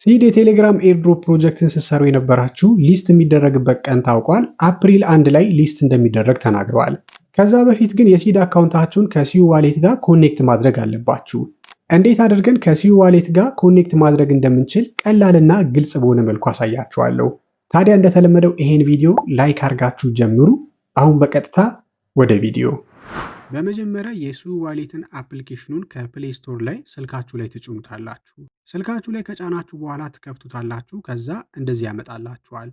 Seed የቴሌግራም airdrop ፕሮጀክትን ስትሰሩ የነበራችሁ list የሚደረግበት ቀን ታውቋል። አፕሪል 1 ላይ list እንደሚደረግ ተናግረዋል። ከዛ በፊት ግን የ Seed account ኣችሁን ከ Sui wallet ጋር connect ማድረግ አለባችሁ። እንዴት አድርገን ከ Sui wallet ጋር connect ማድረግ እንደምንችል ቀላልና ግልጽ በሆነ መልኩ አሳያችኋለሁ። ታዲያ እንደተለመደው ይሄን ቪዲዮ like አድርጋችሁ ጀምሩ። አሁን በቀጥታ ወደ ቪዲዮ። በመጀመሪያ የ Sui wallet ን application ኑን ከ Play Store ላይ ስልካችሁ ላይ ትጭኑታላችሁ። ስልካችሁ ላይ ከጫናችሁ በኋላ ትከፍቱታላችሁ። ከዛ እንደዚህ ያመጣላችኋል።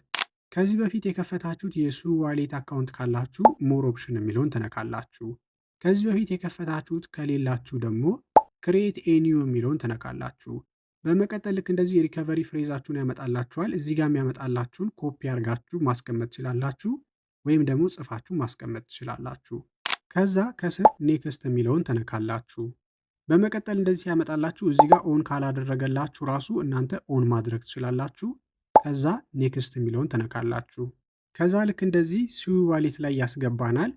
ከዚህ በፊት የከፈታችሁት የ Sui wallet account ካላችሁ more option የሚለውን ትነካላችሁ። ከዚህ በፊት የከፈታችሁት ከሌላችሁ ደግሞ create a new የሚለውን ትነካላችሁ። በመቀጠል ልክ እንደዚህ የ recovery phrase ኣችሁን ያመጣላችኋል። እዚህ ጋር የሚያመጣላችሁን ኮፒ አድርጋችሁ ማስቀመጥ ትችላላችሁ፣ ወይም ደግሞ ጽፋችሁ ማስቀመጥ ትችላላችሁ። ከዛ ከስር next የሚለውን ትነካላችሁ። በመቀጠል እንደዚህ ሲያመጣላችሁ እዚህ ጋር on ካላደረገላችሁ ራሱ እናንተ on ማድረግ ትችላላችሁ። ከዛ next የሚለውን ትነካላችሁ። ከዛ ልክ እንደዚህ Sui wallet ላይ ያስገባናል።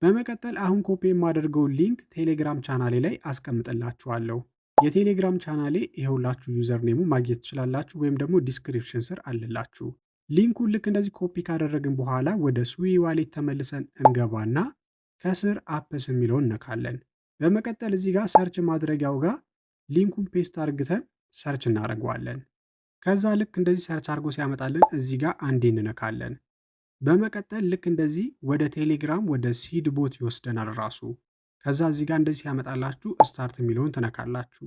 በመቀጠል አሁን ኮፒ የማደርገውን link ቴሌግራም ቻናሌ ላይ አስቀምጥላችኋለሁ። የቴሌግራም ቻናሌ ይኸውላችሁ፣ username ኡ ማግኘት ትችላላችሁ፣ ወይም ደግሞ description ስር አለላችሁ። Link ኡን ልክ እንደዚህ ኮፒ ካደረግን በኋላ ወደ Sui wallet ተመልሰን እንገባና ከስር apps የሚለውን እነካለን። በመቀጠል እዚህ ጋር search ማድረጊያው ጋር link ኡን paste አርግተን search እናደርገዋለን። ከዛ ልክ እንደዚህ search አድርጎ ሲያመጣልን እዚህ ጋር አንዴ እንነካለን። በመቀጠል ልክ እንደዚህ ወደ ቴሌግራም ወደ Seed bot ይወስደናል ራሱ። ከዛ እዚህ ጋር እንደዚህ ሲያመጣላችሁ start የሚለውን ትነካላችሁ።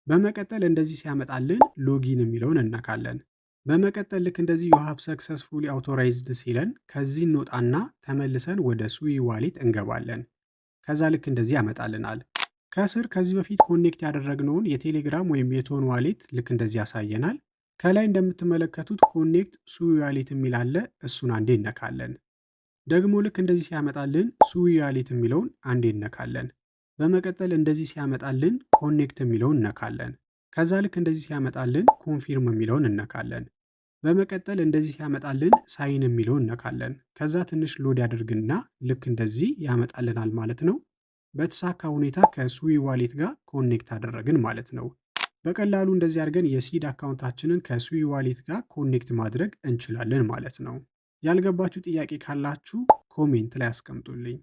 በመቀጠል እንደዚህ ሲያመጣልን login የሚለውን እነካለን። በመቀጠል ልክ እንደዚህ "you have successfully authorized" ሲለን ከዚህ እንወጣና ተመልሰን ወደ Sui wallet እንገባለን። ከዛ ልክ እንደዚህ ያመጣልናል። ከስር ከዚህ በፊት connect ያደረግነውን የቴሌግራም ወይም የቶን wallet ልክ እንደዚህ ያሳየናል። ከላይ እንደምትመለከቱት connect Sui wallet የሚል አለ። እሱን አንዴ እነካለን። ደግሞ ልክ እንደዚህ ሲያመጣልን Sui wallet የሚለውን አንዴ እነካለን። በመቀጠል እንደዚህ ሲያመጣልን connect የሚለውን እነካለን። ከዛ ልክ እንደዚህ ሲያመጣልን confirm የሚለውን እነካለን። በመቀጠል እንደዚህ ሲያመጣልን sign የሚለውን እነካለን። ከዛ ትንሽ load ያደርግና ልክ እንደዚህ ያመጣልናል ማለት ነው። በተሳካ ሁኔታ ከ Sui wallet ጋር connect አደረግን ማለት ነው። በቀላሉ እንደዚህ አድርገን የ Seed account ኣችንን ከ Sui wallet ጋር connect ማድረግ እንችላለን ማለት ነው። ያልገባችሁ ጥያቄ ካላችሁ comment ላይ አስቀምጡልኝ።